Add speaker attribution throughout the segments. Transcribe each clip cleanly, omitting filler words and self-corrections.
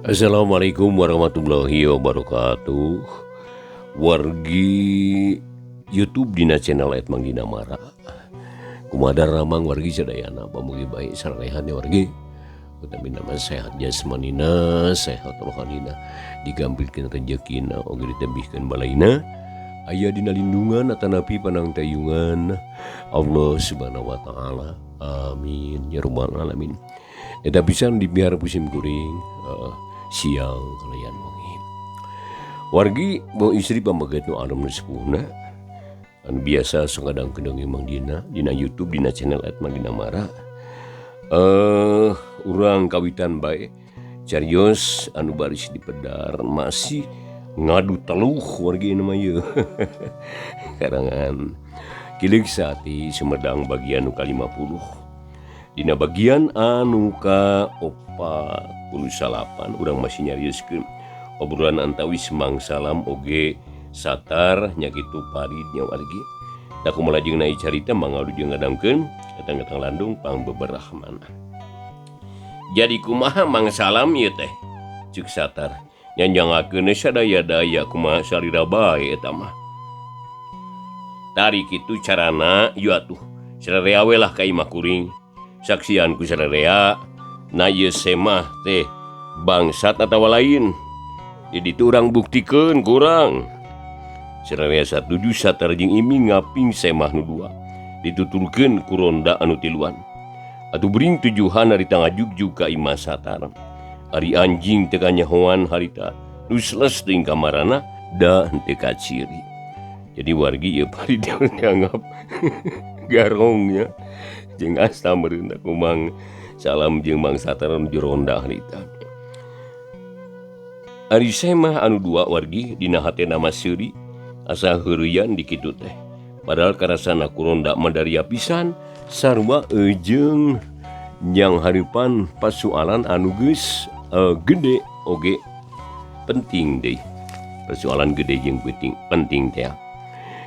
Speaker 1: Assalamualaikum warahmatullahi wabarakatuh. Wargi YouTube dina channel et Mang Dina Mara. Kumaha daramang wargi sadayana, pamugi baik sarehan ya wargi. Utami nama sehat jasmanina, sehat rohanina, digampilkeun rejekina, oge ditebihkeun balaina. Aya dina lindungan atanapi panangtayungan Allah Subhanahu wa taala. Amin ya rabbal alamin. Eta pisan dibiar pusim kuring siang kalayan wengi. Wargi bawa istri pamaget nu alum nu sepuhna anu biasa sok ngadangkeun Mang Dina dina YouTube dina channel et Mang Dina Mara. Urang kawitan bae carios anu baris dipedar masih ngadu teluh wargi nama ieu. Karangan Kilig Sati Sumedang bagian nu ka-50. Dina bagian anu ka-49 urang masih nyarioskeun obrolan antawis Mang Salam oge Satar nya kitu Parid nya wargi. Da kumaha jeung nai carita mangga jeung ngadangkeun etang-etang landung pangbeberahmana. Jadi kumaha Mang Salam ieu teh? Ceuk Satar. Nyanjangakeun sadaya-daya kumaha salira bae eta mah. Tari kitu carana ieu atuh. Sararea we lah ka imah kuring. Saksian ku sararea na ieu semah teh bangsat atawa lain. Jadi itu urang buktikeun kurang. Sararea satuju Satar jeung Iming ngaping semah nu dua. Dituturkeun ku ronda anu tiluan. Atuh bring tujuhan harita ngajugjug ka imah Satar. Ari anjing teu kanyahoan harita nusles teuing kamarana da henteu kaciri. Jadi wargi ieu pari dianggap garongnya jeung asta meureun ku Mang Salam jeung Mang Satar nuju ronda harita. Ari semah anu dua wargi dina hatena mah seuri asa heureuyan di kitu teh. Padahal karasana ku ronda madaria pisan sarua jeung yang hareupan pasualan anu geus gede oge penting deui. Persoalan gede jeung penting teh.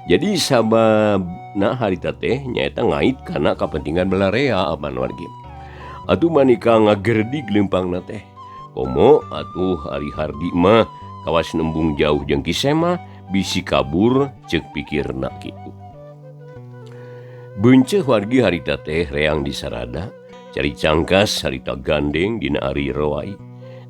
Speaker 1: Jadi sababna harita teh nyaeta ngait kana kapentingan balarea aman wargi. Atuh manika ngagerdig leumpangna teh. Komo atuh ari Hardi mah kawas nembung jauh jeung Ki Sema bisi kabur ceuk pikirna kitu. Beunceuh wargi harita teh reang disarada, cari cangkas harita gandeng dina ari roai.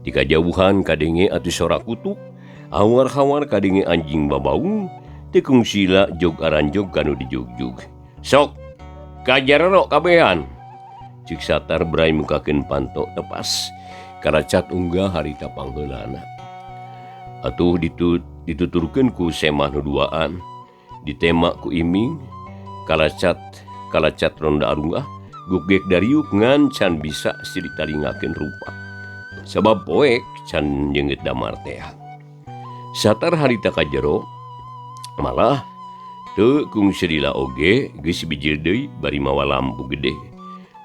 Speaker 1: Di kajauhan kadenge atuh sora kutuk, hawar-hawar kadenge anjing babaung. Tekung sila jog aranjog kanu dijugjug. Sok kajarero kabehan. Cik Satar berai mukakeun panto tepas. Karacat unggah harita pangheulana. Atuh dituturkeun ku semah nu duaan. Ditema ku Iming, kalacat ronda arunggah, gugek dariuk ngan can bisa sirik talingakeun rupa. Sabab poek can nyeungeut damar teh. Satar harita kajero malah teu kungsi lila oge geus bijil deui bari mawa lampu gede.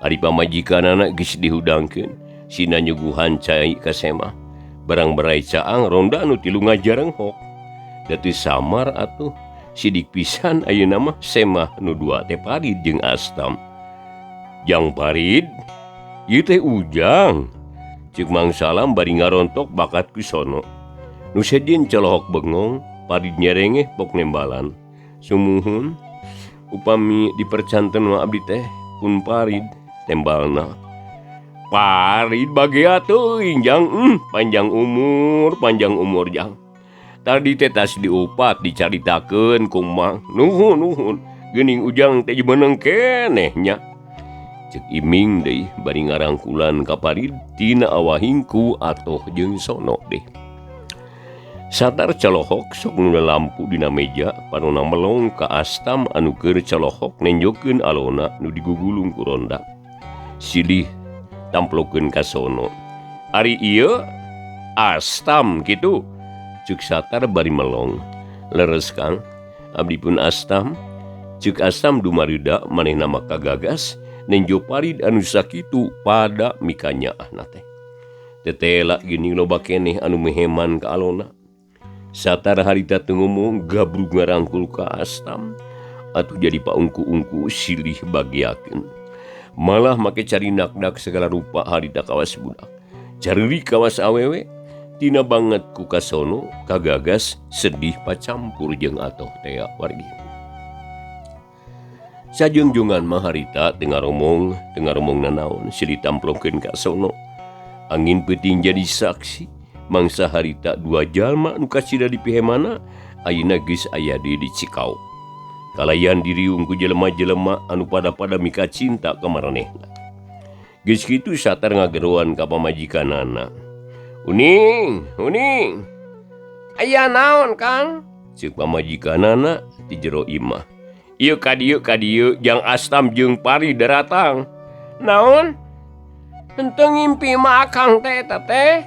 Speaker 1: Ari pamajikanana geus dihudangkeun sina nyuguhan cai ka semah. Barang berai caang ronda anu tilu ngajarenghok. Da teu samar atuh sidik pisan ayeuna mah semah nu dua teh Parid jeung Astam. Jang Parid, ieu teh Ujang. Ceuk Mang Salam bari ngarontok bakat ku sono. Nu sejen colohok bengong, Parid nyerengeh pok nembalan. Sumuhun upami dipercanten mah abdi teh pun Parid tembalna. Parid bagea teuing jang, panjang umur jang. Tadi teh tas diupat dicaritakeun ku Mang. Nuhun nuhun geuning Ujang teh beuneng keneh nya. Ceuk Iming deui bari ngarangkulan ka Parid tina awahingku atoh jeung sono deh. Satar colohok sok nu lampu dina meja panona melong ka Astam anu keur colohok nenjokeun alona nu digugulung ku ronda. Silih tamplokeun ka sono. Ari ieu Astam kitu. Ceuk Satar bari melong. Leres Kang, abdi pun Astam. Ceuk Astam dumareuda manehna mah kagagas nenjo Parid anu sakitu pada mikanyaahna teh. Tetela geuning loba keneh anu meheman ka alona. Satar harita teu ngomong gabrug ngarangkul ka Astam atuh jadi paungku-ungku silih bagiakeun. Malah make cari nakdak segala rupa harita kawas budak. Careurik kawas awewe Tina banget ku kasono kagagas sedih pacampur jeung atoh tea wargi. Sajeungjungan mah harita teu ngaromong, teu ngaromong nanaon silih tamplongkeun kasono. Angin peuting jadi saksi, mangsa harita dua jalma nu kasida dipihemana ayeuna geus aya deui di Cikaok. Kalayan diriung ku jelema-jelema anu pada-pada mika cinta ka maranehna. Geus kitu Satar ngageroan ka pamajikanana. Uning, uning. Aya naon, Kang? Ceuk pamajikanana ti jero imah. Ieu ka dieu ka dieu jang Astam jeung Pari daratang. Naon? Henteu ngimpi mah akang teh eta teh.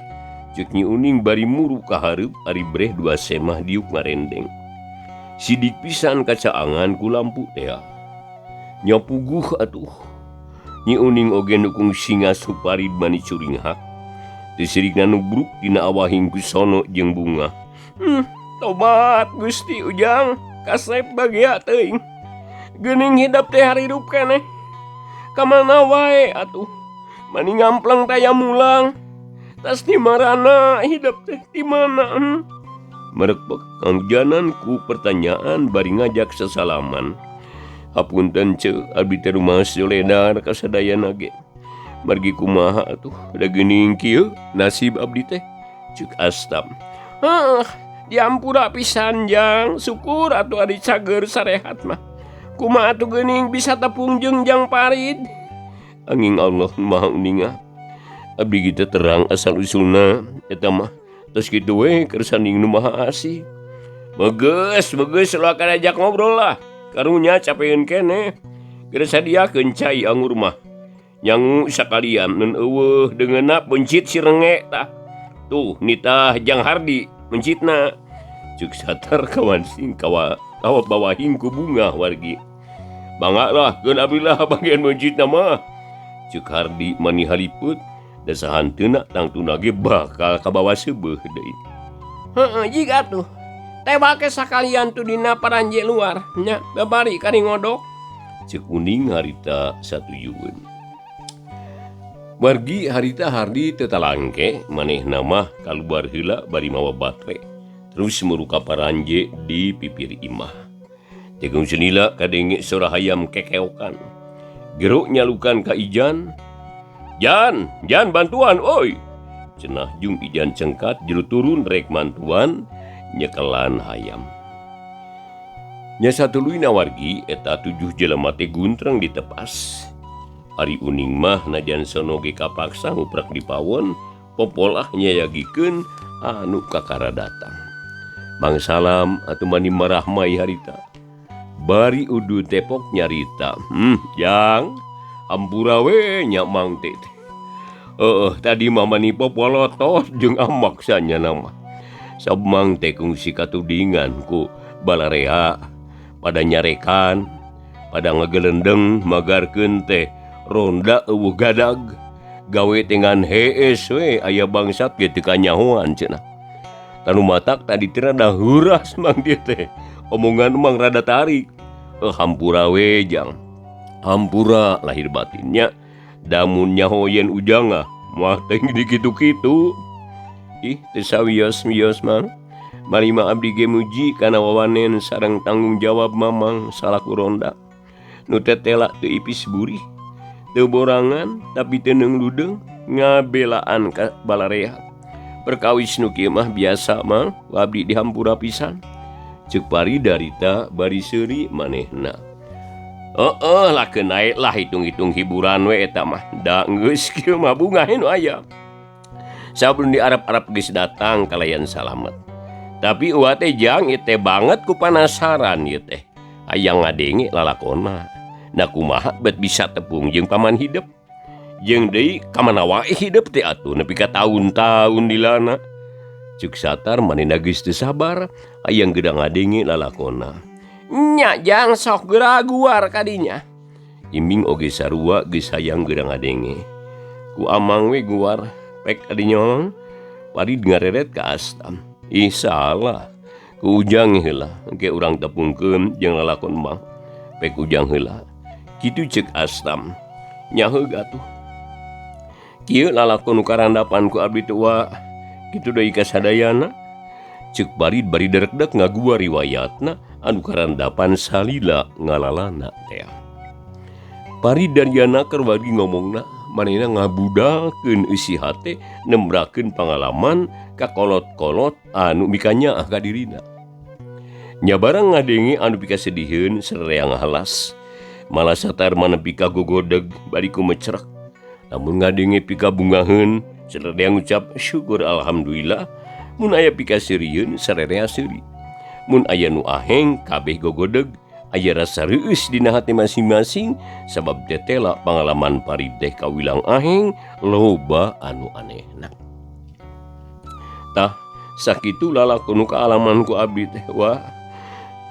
Speaker 1: Ceuk Nyi Uning bari muru ka hareup ari breh dua semah diuk ngarendeng. Sidik pisan kacaangan ku lampu tea. Nya puguh atuh. Nyi Uning oge nu kungsi ngasup Parid mani curinghak. Teu sirikna nubruk dina awahing ku sono jeung bunga. Tobat Gusti Ujang, kasep bagia teuing. Geuning hidep teh harirup keneh. Ka mana wae atuh? Mani ngampleng taya mulang. Tas di marana hidep teh di mana? Merek panghujanan ku pertanyaan bari ngajak sesalaman. Hapunten ceu, abdi teh rumaos ledar ka sadayana ge. Margi kumaha atuh, da geuning kieu nasib abdi teh. Ceuk Astam. Heuh, diampura pisan jang, syukur atuh ari cager sarehat mah. Kumaha atuh geuning bisa tepung jeung jang Parid. Anging Allah Maha Uninga. Abdi kita terang asal usulna eta mah. Tos kitu we kersaning nu Maha Asih. Bagus, bagus lah kana ajak ngobrol lah. Karunya capeun keneh. Geura sadiakeun cai angur mah. Nyangu sakalian nun eueuh deungeunna pencit si renge tah. Tuh nitah jang Hardi mencitna. Ceuk Satar kawan sing kawa kawa bawahing ku bunga wargi. Bangga lah keun abdi lah bagian mencitna mah. Ceuk Hardi mani halipeut da sahanteuna tangtuna ge bakal kabawa seubeuh deui. Heueuh jiga tuh. Tewake sakalian tuh dina paranje luar nya babari kari ngodok. Ceuk Uning harita satuyueun. Wargi harita Hardi teu talangke manehna mah kaluar heula bari mawa batre. Terus muruka paranje di pipir imah. Tegung senila kadenge sora hayam kekeokan. Gero nyalukan ka Ijan. Jan, Jan bantuan oi. Cenah jung Ijan cengkat jero turun rek mantuan nyekelan hayam. Nya satuluyna wargi eta 7 jelema teh guntreng ditepas. Ari Uning mah najan sono ge kapaksa nguprak di pawon, popolah nyayagikeun anu kakara datang. Bang Salam atuh mani marahmai harita. Bari udu tepok nyarita. Jang, ampura we nya mang teh. Heeh, tadi mah mani popolotot jeung amak sanyana mah. Sab mang teh kungsi katudingan ku balarea pada nyarekan, pada ngagelendeng magarkeun teh ronda eueuh gadag. Gawe dengan hees we aya bangsat ge teu kanyahoan cenah. Tanu matak tadi teh rada heuras mang dieu teh. Omongan mang rada tarik. Hampura we jang. Hampura lahir batinnya. Damun nyaho yen ujang ah mah teh di kitu-kitu. Ih teu sawios-wios mang. Mari mah abdi ge muji kana wawanen sareng tanggung jawab mamang salaku ronda. Nu tetela teu ipis burih. Teu borangan tapi teu neung ngabelaan ka balarea. Perkawis nu kieu mah biasa mang, abdi dihampura pisan. Ceuk Pari darita bari seuri manehna. Heeh lah keun naek lah hitung-hitung hiburan we eta mah. Da geus kieu mah bungah nu aya. Sablon di Arab-Arab geus datang kalayan salamet. Tapi uwa teh jang ieu teh banget ku panasaran ieu teh. Hayang ngadenge lalakonna. Nah kumaha bet bisa tepung jeung paman hidep. Jeung deui ka mana wae hidep teh atuh nepi ka taun-taun dilana. Ceuk Satar manehna geus teu sabar hayang geura ngadenge lalakonna. Nya jang sok geura guar kadinya. Iming oge sarua geus hayang geura ngadenge. Ku amang we guar pek kadinya. Parid ngareret ka Astam. Ih salah. Ku Ujang heula engke urang tepungkeun jeung lalakon mah. Pek Ujang heula. Kitu ceuk Astam. Nyaheug atuh. Kieu lalakon nu karandapan ku abdi teh wa. Kitu deui ka sadayana. Ceuk Barid bari derekdek ngagua riwayatna anu karandapan salila ngalalana teh. Parid Daryana keur wargi ngomongna manehna ngabudalkeun eusi hate nembrakeun pangalaman ka kolot-kolot anu mikanyaah ka dirina. Nya barang ngadenge anu pikasediheun sararea ngahalas. Malah satar manepi ka gogodeg bari kumecrek. Lamun ngadenge pikabungaheun sararea ngucap syukur alhamdulillah. Mun aya pikaseurieun sararea seuri. Mun aya nu aheng kabeh gogodeg aya rasa reueus dina hati masing-masing sabab tetela pangalaman Parid teh kawilang aheng loba anu anehna. Tah sakitu lalakon nu kaalaman ku abdi teh wah.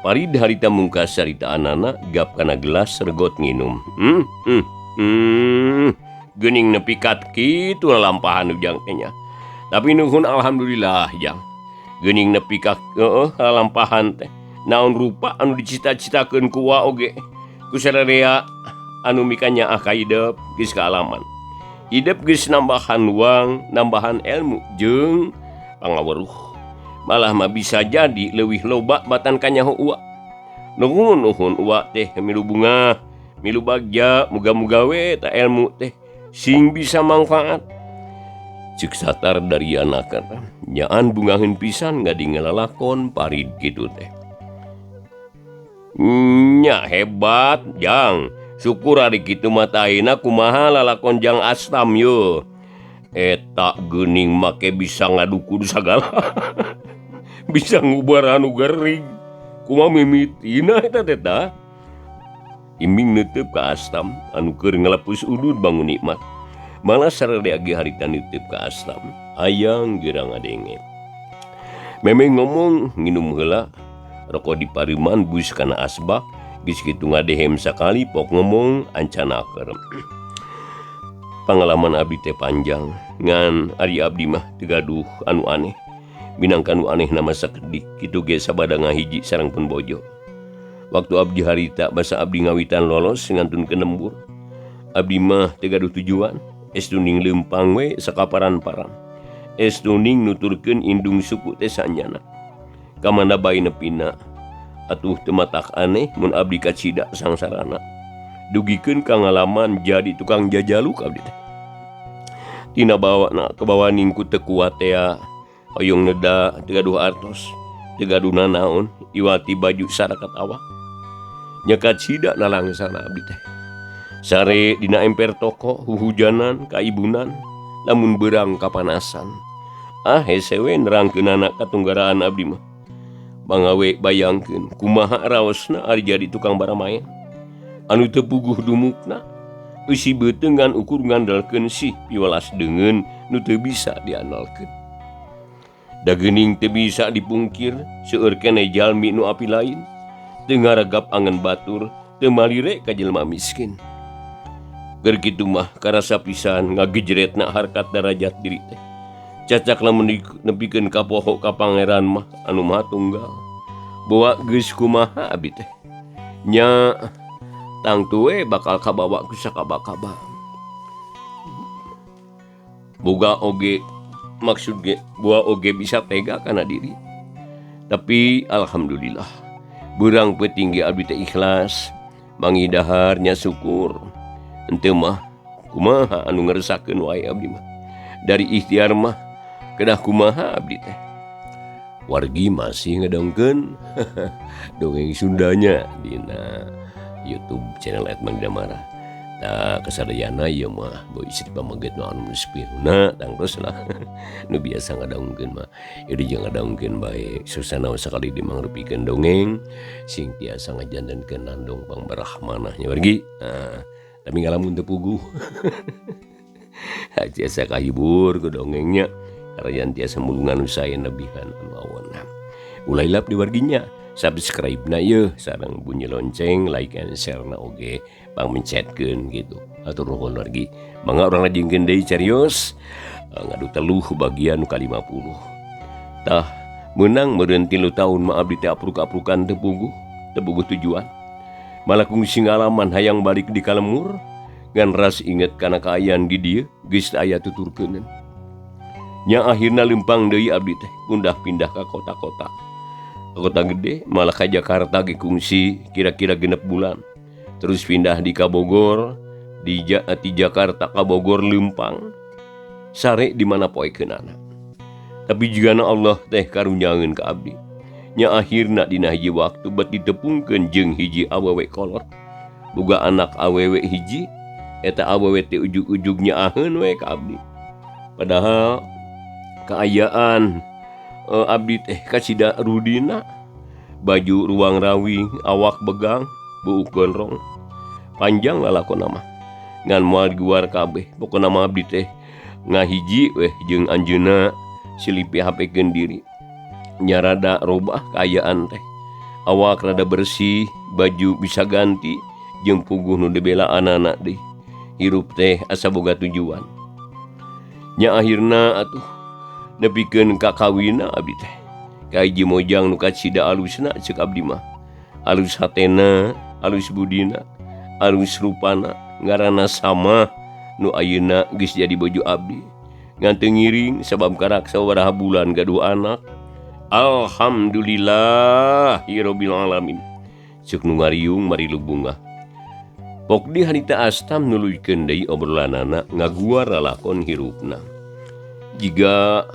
Speaker 1: Parid harita mungkas caritaanana gap kana gelas regot nginum. Geuning nepi ka kitu lalampahan ujang teh nya. Tapi nuhun alhamdulillah jang. Geuning nepi ka heueuh lalampahan teh. Naon rupa anu dicita-citakeun ku wa oge. Ku sararea anu mikanyaah ka hidep geus kaalaman. Hidep geus nambahan wang, nambahan ilmu jeung pangaweruh. Malah mah bisa jadi leuwih loba batan kanyaho uwa. Nuhun nuhun uwa teh milu bungah, milu bagja, muga-muga we ta ilmu teh sing bisa mangfaat. Ceuk Satar Daryana kata, nyaan bungaheun pisan ngadenge lalakon Parid kitu teh. Nya hebat jang, syukur ari kitu mah taena kumaha lalakon jang Astam ye. Eta geuning make bisa ngaduku sagala. Bisa ngubar anu gering. Kumaha mimitina eta teh tah. Iming neuteub ka Astam anu keur ngalepus udud bangun nikmat. Malah sararea ge harita neuteub ka Astam. Hayang geura ngadenge. Memeh ngomong nginum heula, roko dipareuman bus kana asbak, geus kitu ngadehem sakali pok ngomong ancana keur. Pangalaman abdi teh panjang, ngan ari abdi mah teu gaduh anu aneh. Minangka nu aneh nama sakedik kitu ge sabada ngahiji sareng pun bojo. Waktu abdi harita basa abdi ngawitan lolos ngantun ke lembur. Abdi mah teu gaduh tujuan, estuning leumpang we sakaparan-paran. Estuning nuturkeun indung suku teh sanyana. Kamana bae nepina atuh teu matak aneh mun abdi kacida sangsarana. Dugikeun ka ngalaman jadi tukang jajaluk abdi teh. Tina bawa na kebawaning ku teu kuat tea, hoyong neda teu gaduh artos, teu gaduh nanaon, iwati baju sarakat awak. Nya kacida nalangsana abdi teh. Sare dina emper toko huhujanan kaibunan, lamun beurang kapanasan. Ah hese we nerangkeunana katunggaraan abdi mah. Bangawe bayangkeun kumaha raosna ari jadi tukang baramaen. Anu teu puguh dumukna, eusi beuteung ngan ukur ngandalkeun sih piwelas deungeun nu teu bisa diandalkeun. Da geuning teu bisa dipungkir, seueur keneh jalmi nu api lain, teu ngaragap angen batur, teu malire ka jelema miskin. Keur kitu mah karasa pisan ngagejretna harkat darajat diri teh. Cacak lamun nepikeun ka poho ka pangeran mah anu maha tunggal. Boa geus kumaha abdi teh. Nya tangtu we bakal kabawa ku sakaba-kaba. Boga oge maksud ge boa oge bisa tega kana diri. Tapi alhamdulillah beurang peuting ge abdi teh ikhlas, mangidahar nya syukur. Henteu mah kumaha anu ngeresakeun wae abdi mah. Dari ikhtiar mah kedah kumaha abdi teh. Wargi masih ngedongkeun dongeng Sundanya dina YouTube channel @mangdamara. Tah kasadayana ieu mah boy istri pameget nu anu spiruna tangtos lah. Nu biasa ngadongkeun mah ieu jeung ngadongkeun bae. Susana sakali dimangrupikeun dongeng sing tiasa ngajantenkeun nandong pangbarahmanah nya wargi. Nah, tapi ngalamun teu puguh. Tiasa kahibur ku dongengnya. Karajan tiasa mulungan sae nebihan anu awonna. Ulah hilap di warginya. Subscribe na yeuh sareng bunyi lonceng, like and share na oge pangmencetkeun gitu. Atur nuhun wargi. Mangga urang lajengkeun deui carios ngadu teluh bagian ka-50. Tah meunang meureun 3 tahun mah abdi teh apruk-aprukan teu puguh, teu puguh tujuan. Malah kungsi ngalaman hayang balik di kalemur ngan ras inget kana kaayaan di dieu geus aya tuturkeuneun. Nya akhirna lempang deui abdi teh pindah-pindah ka kota-kota. Ka kota gede malah ka Jakarta ge kungsi kira-kira 6 bulan. Terus pindah di ka Bogor, di Jakarta ka Bogor lempang. Sare di mana poekeunana. Tapi jigana Allah teh karunyangeun ka abdi. Nya akhirna dina hiji waktu bet ditepungkeun jeung hiji awewe kolot. Boga anak awewe hiji, eta awewe teh ujug-ujug nyaaheun we ka abdi. Padahal kaayaan abdi teh kacida rudina, baju ruang rawing, awak begang, buuk gondrong, panjang lalakon mah. Ngan moal diguar kabeh, pokona mah abdi teh ngahiji weh jeung anjeunna silipi hapekeun diri. Nya rada robah kaayaan teh. Awak rada bersih, baju bisa ganti, jeung puguh nu dibelaanana deui. Hirup teh asa boga tujuan. Nya akhirna atuh nepikeun ka kawina abdi teh. Ka hiji mojang nu kacida alusna ceuk abdi mah. Alus hatena, alus budina, alus rupana, ngaranna sama nu ayeuna geus jadi bojo abdi. Ngan teu ngiring sabab karak sababaraha bulan gaduh anak. Alhamdulillahirabbil alamin. Ceuk nu ngariung marilu bungah. Pokdi harita Astam nuluykeun deui obrolanana ngaguar lalakon hirupna. Jiga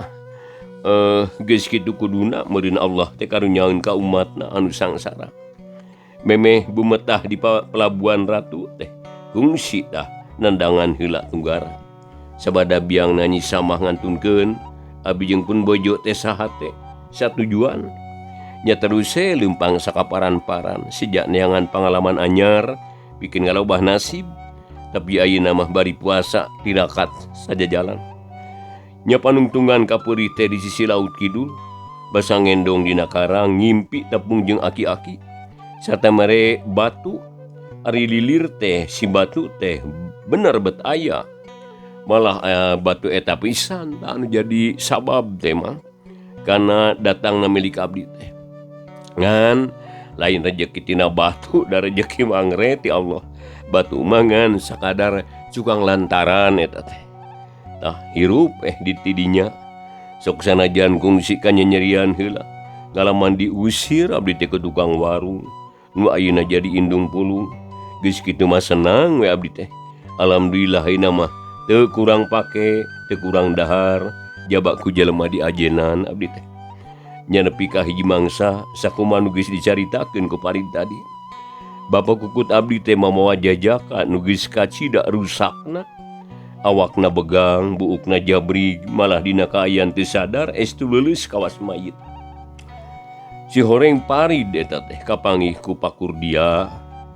Speaker 1: geus kitu kuduna meureun Allah teh karunyaeun ka umatna anu sangsara. Memeh bumetah di Pelabuhan Ratu teh kungsi tah nandangan heula tunggara. Sabada biang nanyi samah ngantunkeun abi jeung pun bojo teh sahate satujuan. Nya terus lempang sakaparan-paran sejak neangan pangalaman anyar bikin ngalobah nasib. Tapi ayeuna mah bari puasa tirakat saja jalan. Nya panungtungan kapeurih teh di sisi laut kidul, basa ngendong dina karang ngimpi tepung jeung aki-aki sarta mere batu. Ari lilir teh si batu teh bener bet aya. Malah batu eta pisan tah anu jadi sabab teh mah karena datangna milik abdi teh. Ngan lain rejeki tina batu da rejeki mangre ti Allah. Batu mah ngan sakadar cukang lantaran eta teh. Tah hirup di tidinya sok sanajan kungsi ka nyenyerian heula. Ngalaman diusir abdi teh ke tukang warung nu ayeuna jadi indung pulung. Geus kitu mah senang we abdi teh. Alhamdulillah ayeuna mah teu kurang pake, teu kurang dahar, jabak ku jelema diajenan abdi teh. Nya nepi ka hiji mangsa sakumaha nu geus dicaritakeun ku Parid tadi. Bapak kukut abdi teh mamawa jajaka nu geus kacida rusakna. Awakna begang, buukna jabrig, malah dina kaayaan teu sadar estu leuleus kawas mayit. Si horeng Parid eta teh kapanggih ku Pakurdia,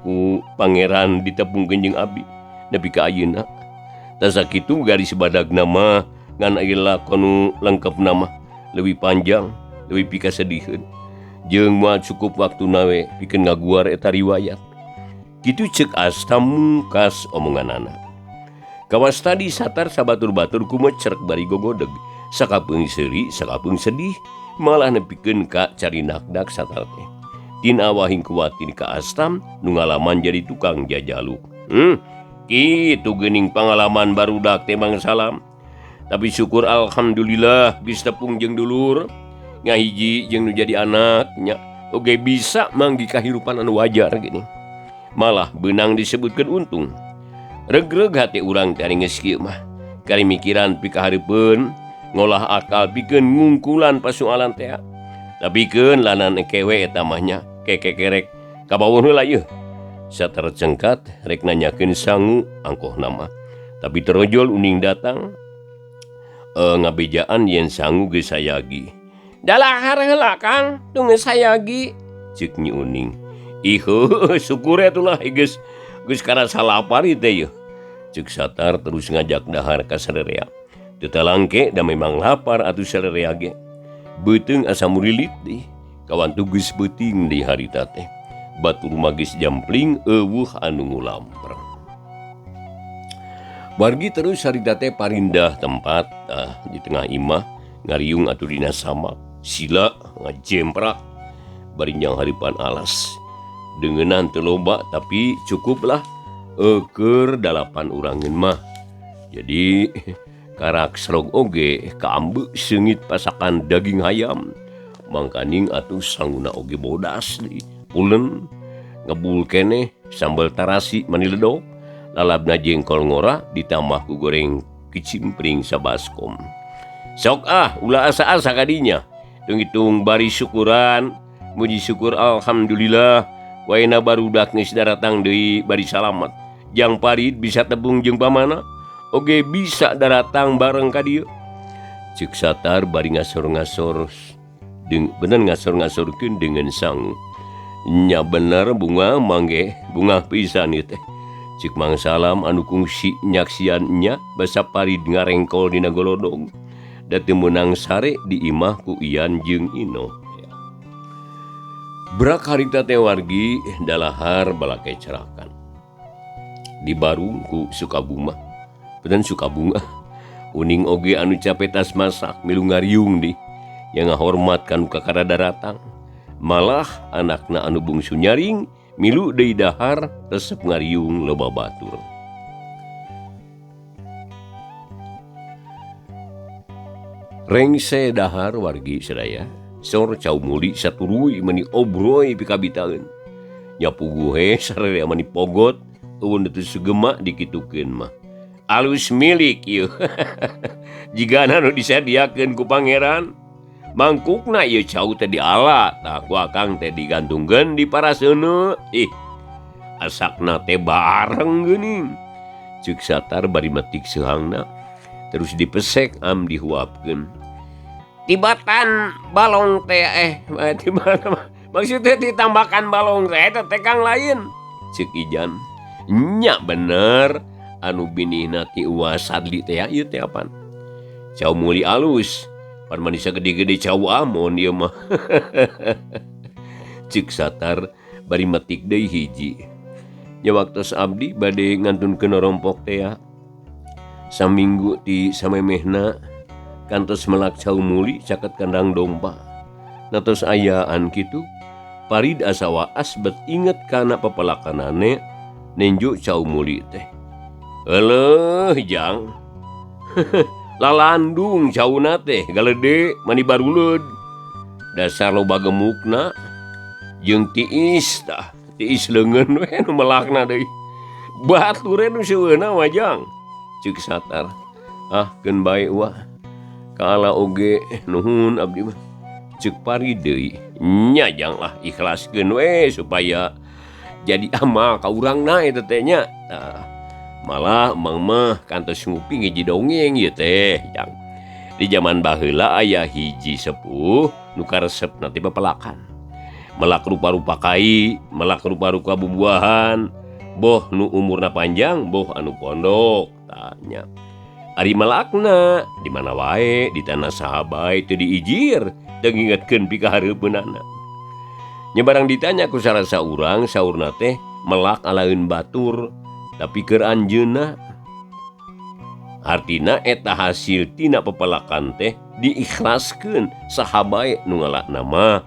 Speaker 1: ku pangeran ditepungkeun jeung abdi nepi ka ayeuna. Tah sakitu garis badagna mah ngan aya lakon nu lengkepna mah leuwih panjang, leuwih pikasediheun. Jeung moal cukup waktuna we pikeun ngaguar eta riwayat. Kitu ceuk Astam mungkas omonganana. Kawas tadi Satar sabatur-batur kumecerk bari gogodeg, sakapeung seuri, sakapeung sedih, malah nepikeun ka carinakdak Satar teh. Tin awahing kuwatir ka Astam nu ngalaman jadi tukang jajaluk. Kitu geuning pangalaman barudak teh Mang Salam. Tapi syukur alhamdulillah geus tepung jeung dulur, ngahiji jeung nu jadi anak nya oge bisa manggi kahirupan anu wajar gini. Malah beunang disebutkeun untung. Regreg hati urang teh ari geus kieu mah. Kari mikiran pikahareupeun, ngolah akal pikeun ngungkulan pasualan teh. Tapi keun lanan kewe eta mah nya kekekerek kabawon heula yeuh. Satar cengkat rek nanyakeun sangu angkoh nama. Tapi terojol uning datang ngabejaan yen sangu geus sayagi. Dalahar heula Kang, tunggu sayagi ceuk Nyi Uning. Ihuh, syukur atulah geus geus karasa lapar ieu teh yeuh. Ceuk Satar terus ngajak dahar ka sarerea. Teu talangke da memang lapar atuh sarerea ge. Beuteung asa murilit deui. Kawan tugas beuting di harita teh. Batur magis jampling eueuh anu ngulamper. Wargi terus harita teh parindah tempat di tengah imah ngariung atuh dina samak sila ngajemprak bari nyang haripan alas. Dengenan teu loba tapi cukuplah keur 8 urangeun mah. Jadi Karak serog oge kaambe seungit pasakan daging hayam. Mangkaning atuh sanguna oge bodas deui. Pulen ngebul keneh sambal tarasi mani ledok, lalabna jengkol ngora ditambah ku goreng kicimpring sabaskom. Sok ah ulah asa-asa kadinya. Hitung bari syukuran, muji syukur alhamdulillah. Waena barudak geus daratang deui bari salamat. Jang Parid bisa tebung jeung pamana, oge bisa daratang bareng ka dieu. Ceuk Satar bari ngasor-ngasor bener ngasor-ngasorkeun dengan sangu. Nya bener bunga mangge, bunga pisan ieu teh. Ceuk Mang Salam anu kungsi nyaksian nya basa Parid ngarengkol dina golodong. Da teu meunang sare di imah ku Ian jeung Ino. Brak harita teh wargi dalahar balake cerakan. Di barung ku Sukabuma. Beuteun Sukabunga. Uning oge anu cape tas masak milu ngariung di yang ngahormat kanu kakara daratang. Malah anakna anu bungsu nyaring milu deui dahar resep ngariung loba batur. Rengse dahar wargi sadaya sor cau muli saturuy meni obroy pikabitaeun. Nya puguhe sararea meni pogot eueun teu sugema dikitukeun mah. Alus milik ieu. Jigana nu disadiakeun ku pangeran. Mangkukna ieu cau teh diala tah ku akang teh digantungkeun di paraseuneu. Ih asakna teh bareng geuning. Ceuk Satar bari metik seuhangna terus dipesek am dihuapkeun. Tibatan balong teh tibatan maksudnya ditambahkan balong teh eta teh kang lain. Ceuk Ijan nya bener anu binihna ti Uwa Sadli teh ieu teh apan. Cau muli alus pan manisa gede-gede cau amon ieu mah. Ceuk Satar bari metik deui hiji. Nya waktos abdi bade ngantunkeun rompok teh ya. Saminggu ti samemehna kantos melak cau muli caket kandang domba. Natos ayaan kitu Parid asa waas bet inget kana pepelakanane nenjo cau muli teh. Eleuh jang. Lalandung cauna teh galede mani baruleud. Dasar loba gemukna jeung tiis tah, tiis leungeun we nu melakna deui. Bature nu seueuna mah jang. Ceuk Satar. Ah keun bae wah. Kaala oge nuhun abdi mah. Ceuk Parid deui. Nya jang lah ikhlaskeun we supaya jadi amal ka urangna eta teh nya. Tah malah emang mah kantos nguping hiji dongeng ieu teh jang. Di zaman baheula aya hiji sepuh nu karesepna teh pepelakan. Melak rupa-rupa kai, melak rupa-rupa bubuahan, boh nu umurna panjang, boh anu pondok tanya. Ari melakna di mana wae di tanah saha bae teu diijir, teu ngingetkeun pikahareupeunana. Nya barang ditanya ku salah saurang saurna teh melak alaeun batur tapi keur anjeunna. Artina eta hasil tina pepelakan teh diikhlaskeun saha bae nu ngalakna mah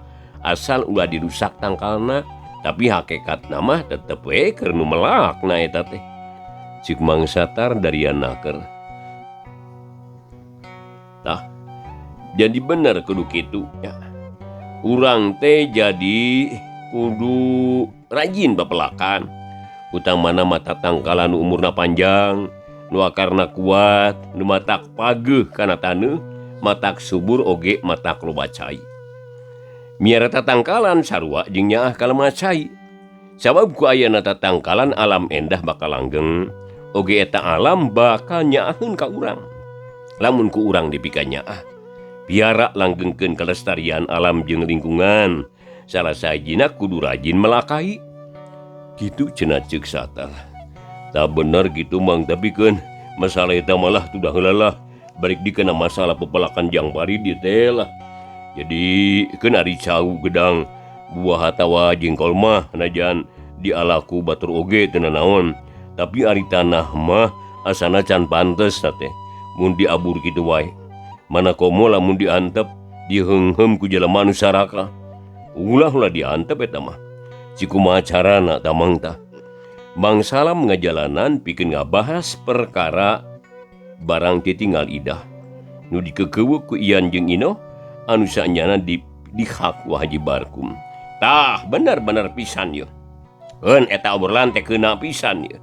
Speaker 1: asal ulah dirusak tangkalna tapi hakikatna mah tetep we keur nu melakna eta teh. Ceuk Mang Satar darian naker. Tah jadi bener kudu kitu ya. Urang teh jadi kudu rajin pepelakan. Utamana mata tangkalan nu umurna panjang, nu akarna kuat, nu matak pageuh kana taneuh, matak subur oge matak loba cai. Miara tatangkalan sarua jeung nyaah kalemah cai. Sabab ku ayana tatangkalan alam endah bakal langgeng, oge eta alam bakal nyaaheun ka urang. Lamun ku urang dipika nyaah, piara langgengkeun kelestarian alam jeung lingkungan. Salah sahijina kudu rajin melakai. Kitu cenah ceuk Satar. Tak bener gitu Mang, tapi keun masalah eta malah tudah heula lah. Balik dikena masalah pepelakan jang Parid ieu teh lah. Jadi keun ari cau gedang buah atawa jengkol mah najan dialaku batur oge teu nanaon. Tapi ari tanah mah asana can pantes ta teh. Mun diabur kitu wae. Mana komo lamun diantep diheungheum ku jelema nu saraka. Ulah ulah diantep eta mah. Cikumaha carana tamang tah. Mang Salam ngajalanan pikeun ngabahas perkara Barang titinggal Idah nu dikekeuweuk ku Ian jeung Inoh anu saenyana dihak ku Haji Barkum. Tah bener-bener pisan yeuh. Eun eta obrolan teh keuna pisan yeuh.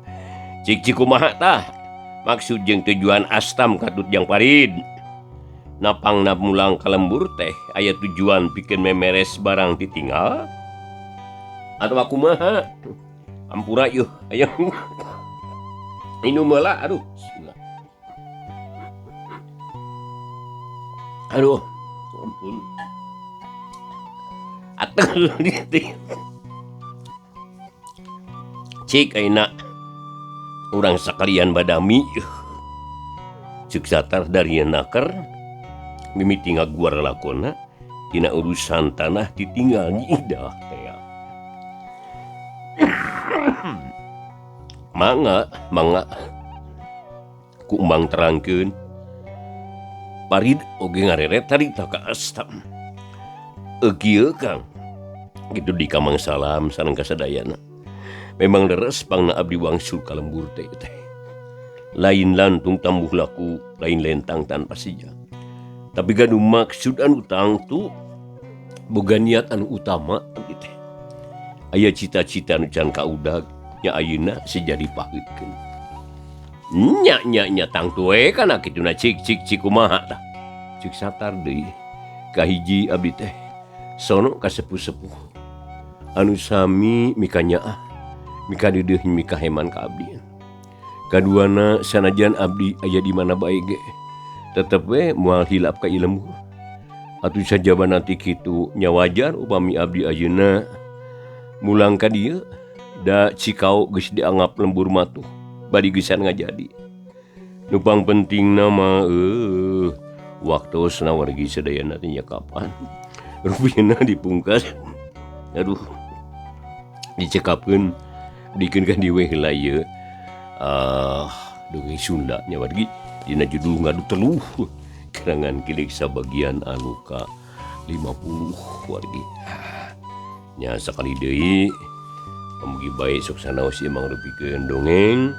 Speaker 1: Cik cik kumaha tah? Maksud jeung tujuan Astam katut jeung Parid. Napangna mulang ka lembur teh aya tujuan pikeun memeres barang titinggal atawa kumaha? Ampura yeuh aya minum heula aduh. Bismillah. Aduh, ampun. Atuh cik ayeuna urang sakalian badami ceuk Satar dari naker mimiti ngaguar lakona dina urusan tanah ditinggal Nyi Idah teh. Mangga mangga ku Emang terangkeun. Parid oge ngareret harita ka Astam. Kieu Kang kitu di Kamang Salam sareng kasadayana. Memang leres pangna abdi wangsul ka lembur teh teh. Lain lantung tambuh laku, lain lentang tanpa sija. Tapi gaduh maksud anu tangtu boga niat anu utama abdi teh. Aya cita-cita anu can kaudag nya ayeuna sejadi dipaheutkeun. Nya nya nya tangtu we kana kituna cik cik cik kumaha tah. Cik Satar deui kahiji abdi teh sono ka sepuh-sepuh anu sami mika nyaah mika deudeuh mika heman ka abdi. Kaduana sanajan abdi aya di mana bae ge tetep we moal hilap ka ieu lembur. Atuh sajabana ti kitu nya wajar upami abdi ayeuna mulang ka dieu da Cikao geus dianggap lembur matuh bari geusan ngajadi. Nu pangpentingna mah waktosna wargi sadayana teh nya kapan rupina dipungkas. Aduh dicekapkeun dikeun ka dieu we heula ieu. Dongeng Sunda nya wargi dina judul Ngadu Teluh karangan Kilik sabagian anu ka 50 wargi. Nya sakali deui mugi bae sok sanaos ieu mangrupikeun dongeng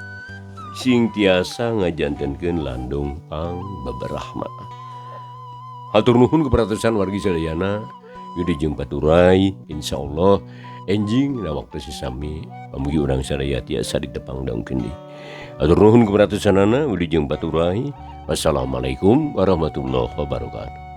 Speaker 1: sing tiasa ngajantenkeun landung pang babarahma. Hatur nuhun keperhatosan wargi sadayana Yudi jeung Paturai insyaallah enjing na waktu sesami pamugi urang sadaya tiasa ditepang daungkeun deui. Hatur nuhun keperhatosanana Yudi jeung Paturai. Wassalamualaikum warahmatullahi wabarakatuh.